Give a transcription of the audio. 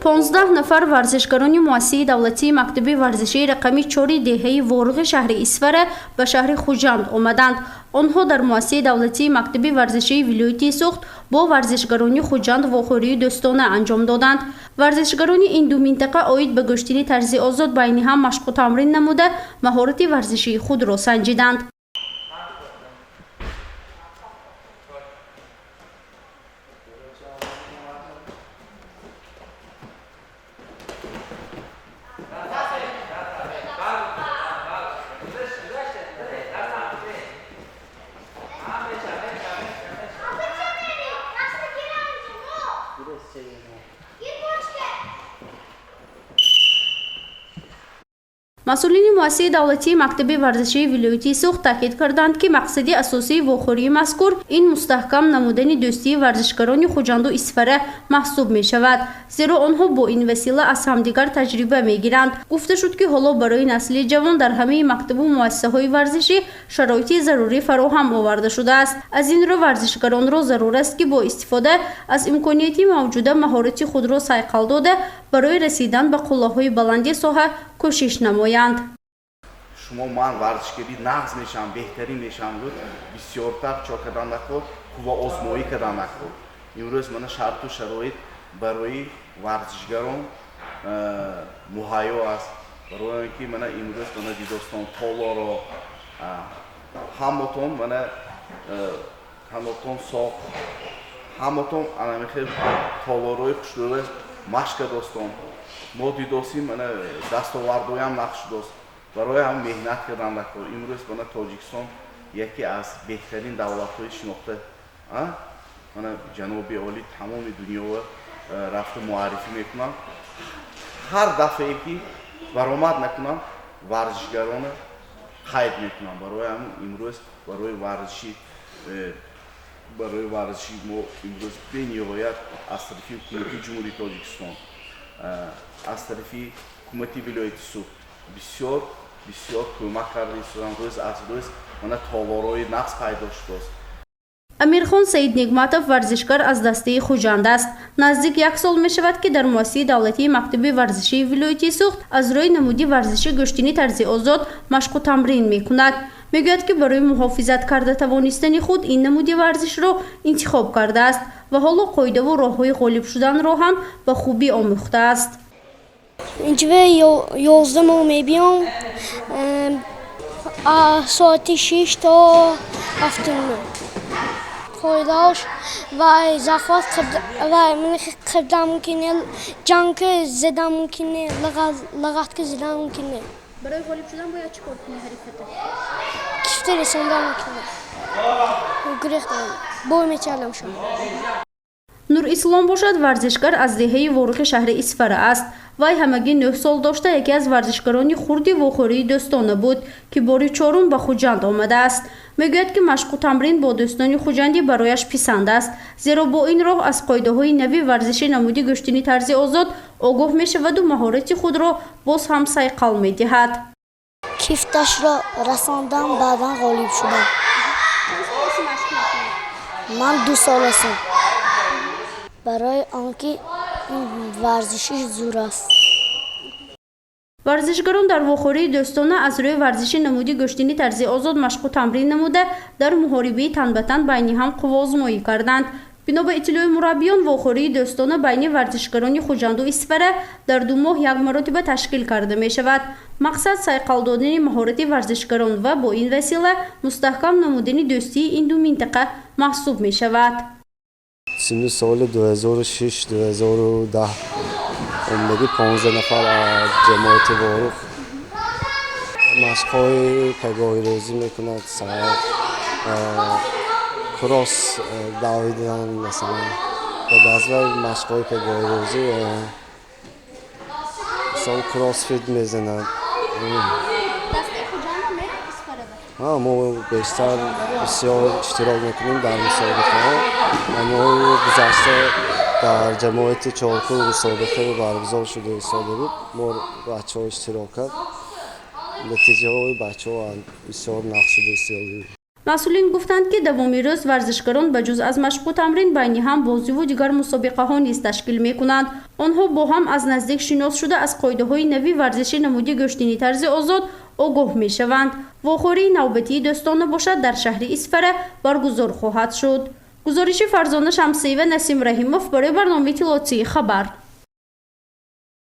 15 нафар варзишгарони муассисаи давлатии мактаби варзишии рақами 4 деҳаи Воруғи шаҳри Исфара ба шаҳри Хуҷанд омаданд. Онҳо дар муассисаи давлатии мактаби варзишии вилояти Суғд бо варзишгарони Хуҷанд вохӯрии дӯстона анҷом доданд. Варзишгарони ин ду минтақа оид ба гӯштини тарзи озод байни ҳам машқу тамрин намуда, маҳорати варзишии худро санҷиданд. Масъулини муассисаи давлатии мактаби варзишии вилояти Суғд таъкид карданд, ки мақсади асосии вохӯрии мазкур ин мустаҳкам намудани дӯстии варзишгарони Хуҷанду Исфара маҳсуб мешавад, зеро онҳо бо ин васила аз ҳамдигар таҷриба мегиранд. Гуфта шуд, ки ҳоло барои насли ҷавон дар ҳамаи мактабу муассисаҳои варзишӣ шароити зарурӣ фароҳам оварда шудааст. Аз ин рӯ варзишгаронро зарур аст, ки бо истифода аз имконияти мавҷуда маҳорати худро сайқал дода, барои расидан ба қуллаҳои баланди соҳа кӯшиш намоянд. Шумо ман варзишгари нағз мешавам, беҳтарин мешавам, гуфт, бисёртар чо кардан накор, қувваозмоӣ кардан накор. Имрӯз мана шарту шароит барои варзишгарон муҳайё аст. Барои он ки мана имрӯз мана дидостон толоро, ҳамотон мана танотон соқ, ҳамотон анамихел толорои хушрӯя машка достон. Мо дидосим, мана дастовардоям нақш дост. Барои ҳам меҳнат кардан накор. Имрӯз мана Тоҷикистон яке аз беҳтарин давлатҳои шинохта, мана ҷаноби олӣ тамоми дунёро рафта муаррифӣ мекунам. Ҳар дафъае ки баромад накунам, варзишгарона қайд мекунам. Барои ҳам имрӯз барои варзиши мо имрӯз бениҳоят аз тарафи ҳукумати Ҷумҳурии Тоҷикистон, аз тарафи ҳукумати вилояти Суғд бисёр бисёр кӯмак карда истодам. Рӯз аз рӯз мана толорҳои нағз пайдо шудааст. Амирхон Саиднигматов варзишгар аз дастаи Хуҷанд аст. Наздик як сол мешавад, ки дар муассисаи давлатии мактаби варзишии вилояти Суғд аз рӯи намуди варзиши гӯштини тарзи озод машқу тамрин мекунад. Мегӯяд, ки барои муҳофизат карда тавонистани худ ин намуди варзишро интихоб кардааст ва ҳоло қоидаву роҳҳои ғолиб шуданро ҳам ба хубӣ омӯхтааст. Инҷа 11 моҳ мебиём, соати 6 то 7:30. Қоидаош вай захват, вай қирдан мумкин, ҷанг задан мумкин, лагатка задан мумкин. Барои ғолиб шудан бояд чӣ кор кунӣ ҳарифата? Кифта расондан мумкин, гурехтан, бой мечалам шуд. Нурислом бошад, варзишгар аз деҳаи Воруғи шаҳри Исфара аст. Вай ҳамагӣ 9 сол дошта, яке аз варзишгарони хурди вохӯрии дӯстона буд, ки бори чорум ба Хуҷанд омадааст. Мегӯяд, ки машқу тамрин бо дӯстони хуҷандӣ барояш писанд аст, зеро бо ин роҳ аз қоидаҳои нави варзиши намуди гӯштини тарзи озод огоҳ мешаваду маҳорати худро боз ҳам сайқал медиҳад. Кифташро расондам, баъдан ғолиб шудам. Ман 2 сол ҳастам. Барои он ки ин варзиши зур аст. Варзишгарон дар вохӯрии дӯстона аз рӯи варзиши намуди гӯштини тарзи озод машқу тамрин намуда, дар муҳорибаи тан ба тан байни ҳам қувваозмоӣ карданд. Бино ба иттилои мураббиён, вохӯрии дӯстона байни варзишгарони Хуҷанду Исфара дар 2 моҳ як маротиба ташкил карда мешавад. Мақсад сайқал додани маҳорати варзишгарон ва бо ин васила мустаҳкам намудани дӯстии ин ду минтақа маҳсуб мешавад. Синни соли 2006, 2010 омадагӣ, 15 нафар аз ҷамоати Ворух. Машқҳои пагоҳи рӯзӣ мекунад, саҳар кросс давидан, масалан, ба баъзе машқҳои пагоҳи рӯзӣ, мисол, кроссфит мезанад. Мо бештар бисёр иштирок мекунем дар мусобиқаҳо. Моҳи гузашта дар ҷамоати Чоркӯл мусобиқа баргузор шуда истода буд. Мо бачаҳо иштирок кард, натиҷаҳои бачаҳо бисёр нағз шуда истода. Масъулин гуфтанд, ки давоми рӯз варзишгарон ба ҷуз аз машқу тамрин байни ҳам бозиву дигар мусобиқаҳо низ ташкил мекунанд. Онҳо бо ҳам аз наздик шинос шуда, аз қоидаҳои нави варзиши намуди гӯштини тарзи озод огоҳ мешаванд. Вохӯрии навбатии дӯстона бошад, дар шаҳри Исфара баргузор хоҳад шуд. Гузориши Фарзона Шамсиева, Насим Раҳимов барои барномаи иттилоотии «Хабар».